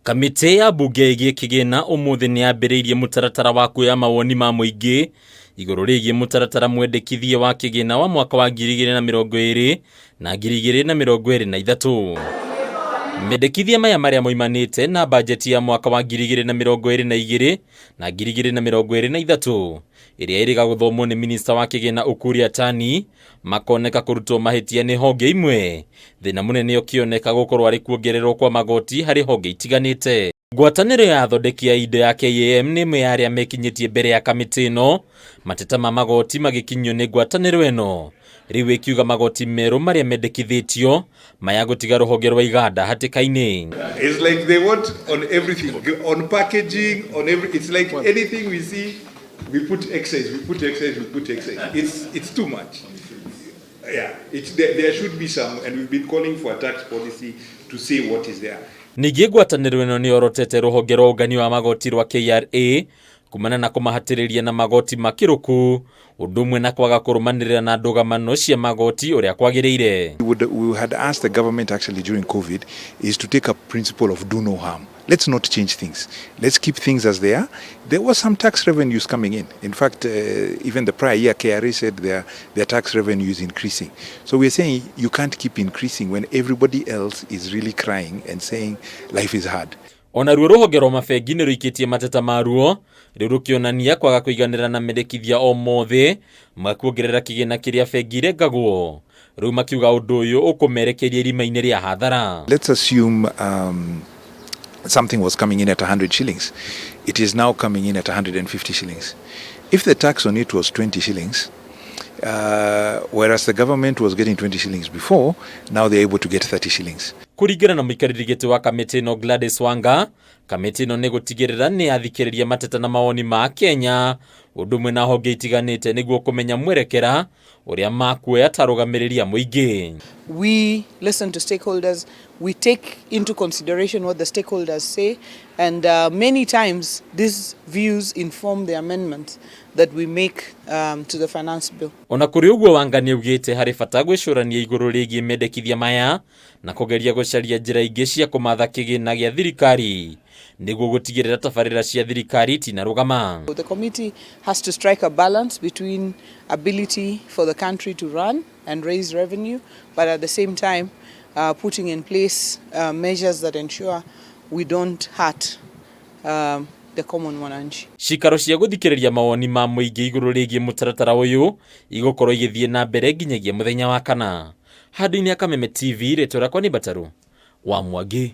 Kamĩtĩ ya mbunge ĩgiĩ kĩgĩna ũmũthĩ nĩ yambĩrĩirie mũtaratara wa kuoya mawoni ma mũingĩ igũrũ rĩgiĩ mũtaratara mwendekithie wa kĩgĩna wa mwaka wa 2020 na 2023. Mendekithia maya marĩa moimanĩte na bajeti ya mwaka wa 2022 na 2023 ĩrĩa ĩrĩga gũthomwo nĩ minista wa kĩgĩna Ukur Yatani makoneka kũrutwo mahĩtia nĩ honge imwe, thĩna mũnene ũkĩoneka gũkorwo arĩ kuongererwo kwa magoti harĩ honge itiganĩte. Ngwatanĩro ya athondeki a indo ya KAM nĩ ĩmwe ya arĩa mekinyĩtie mbere ya kamĩtĩ ĩno, mateta ma magoti magĩkinyio nĩ ngwatanĩro ĩno, rĩu ĩkiuga magoti merũ marĩa mendekithĩtio maya gũtiga rũhonge rwa iganda hatĩka-inĩ. It's like they want on everything, on packaging, on every, it's like anything we see, we put excise, we put excise, we put excise. It's too much. Yeah, there should be some, and we've been calling for a tax policy to say what is there. Ningĩ ngwatanĩro ĩno nĩ yorotete rũhonge rwa ũngania wa magoti rwa KRA kumana na kũmahatĩrĩria na magoti makĩrũku ũndũ ũmwe na kwaga kũrũmanĩrĩra na ndũgamano cia magoti ũrĩa kwagĩrĩire. We had asked the government actually during COVID is to take a principle of do no harm. Let's not change things. Let's keep things as they are. There was some tax revenues coming in. In fact, even the prior year, KRA said their tax revenue is increasing. So we're saying you can't keep increasing when everybody else is really crying and saying life is hard. Ona ruo rũhonge rwa mabengi nĩ rũikĩtie mateta maruo rĩu rũkĩonania kwaga kũiganĩra na mendekithia o mothe ma kuongerera kĩgĩna kĩrĩa bengi irengagwo rĩu makiuga ũndũ ũyũ ũkũmerekeria irima-inĩ rĩa hathara. Let's assume something was coming in at 100 shillings. It is now coming in at 150 shillings. If the tax on it was 20 shillings, whereas the government was getting 20 shillings before, now they're able to get 30 shillings. Kũringana na mũikarĩri gĩtĩ wa kamĩtĩ ĩno Gladys Wanga, kamĩtĩ ĩno nĩ gũtigĩrĩra nĩ yathikĩrĩria mateta na mawoni ma Kenya ũndũ ũmwe na honge itiganĩte nĩguo kũmenya mwerekera ũrĩa makuoya ta arũgamĩrĩri a mũingĩ. We listen to stakeholders, we take into consideration what the stakeholders say, and many times these views inform the amendments that we make to the finance bill. Ona kũrĩ ũguo Wanga nĩ augĩte harĩ bata gwĩcũrania igũrũ rĩgiĩ mendekithia maya na kũgeria gũcaria njĩra ingĩ cia kũmatha kĩgĩna gĩa thirikari nĩguo gũtigĩrĩra tabarĩra cia thirikari itinarũgama. The committee has to strike a balance between ability for the country to run and raise revenue, but at the same time putting in place measures that ensure we don't hurt the common mwananchi. Cikaro cia gũthikĩrĩria mawoni ma mũingĩ igũrũ rĩgiĩ mũtaratara ũyũ igũkorwo igĩthiĩ na mbere nginyagia mũthenya wa kana. Handũ-inĩ ya Kameme TV, rĩtwa rĩakwa nĩ Mbataru wa Mwangi.